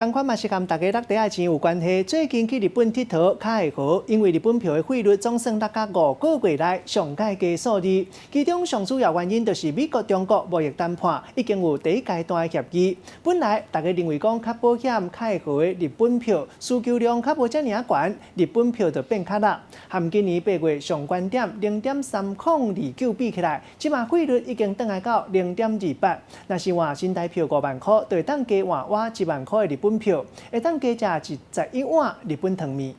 仝款嘛是佮大家落袋仔錢有關係。最近去日本𨑨迌較會好，因為日本票的匯率總算落甲5個月內上蓋低數字。其中上主要原因就是美國中國貿易談判已經有第一階段的協議。本來大家認為講較保險、較會好的日本票需求量較無遮爾仔懸，日本票就變較落。和今年8月上懸點0.3029比起來，這馬匯率已經轉來到0.28。若是換新台票5萬箍，就會當加換倚1萬箍的日本票，會當加食21碗日本湯麵。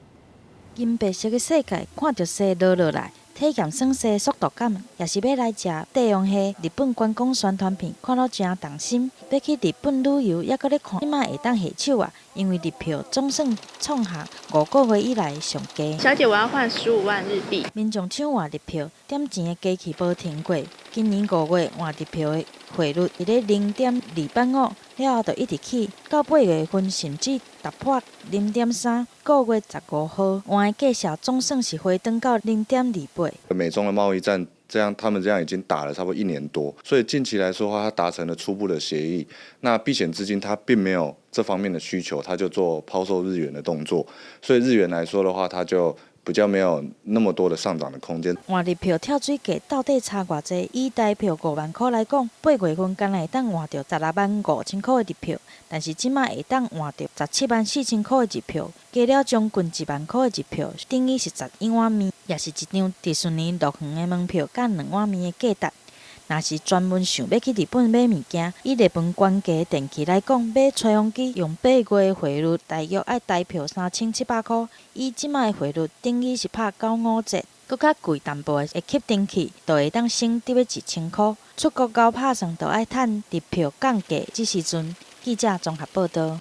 銀白色的世界，看著雪落落來，體驗耍雪速度感，抑是欲來食帝王蟹，日本觀光宣傳片看了誠動心。欲去日本旅遊，猶閣咧看，這馬會當下手啊！因為日票總算創下5個月以來上低。小姐，我要換15萬日幣。民眾搶換日票，點錢的機器無停過。今年5月換日票的匯率佇咧0.285，了後就一直起，到8月份甚至突破0.3。個月15號換的價數總算是回轉到0.28。美中的貿易戰，這樣他們這樣已經打了差不多一年多，所以近期來說的話，他達成了初步的協議。那避險資金它並沒有這方面的需求，他就做拋售日元的動作。所以日元來說的話，它就比較沒有那麼多的上漲的空間。換日票跳水價到底差偌濟？以台票5萬箍來講，8月份敢若會當換著16萬5千箍的日票，但是這馬會當換著17萬4千箍的日票，加了將近1萬箍的日票，等於是11碗麵，也是一張迪士尼樂園的門票佮2碗麵的價值。若是專門想欲去日本買物件，以日本懸價電器來講，買吹風機用八月的匯率大約愛台票3700箍，以這馬的匯率等於是拍九五折。閣較貴淡薄的吸塵器，就會當省得1000箍。出國𠢕拍算，就愛趁日票降價這時陣。記者綜合報導。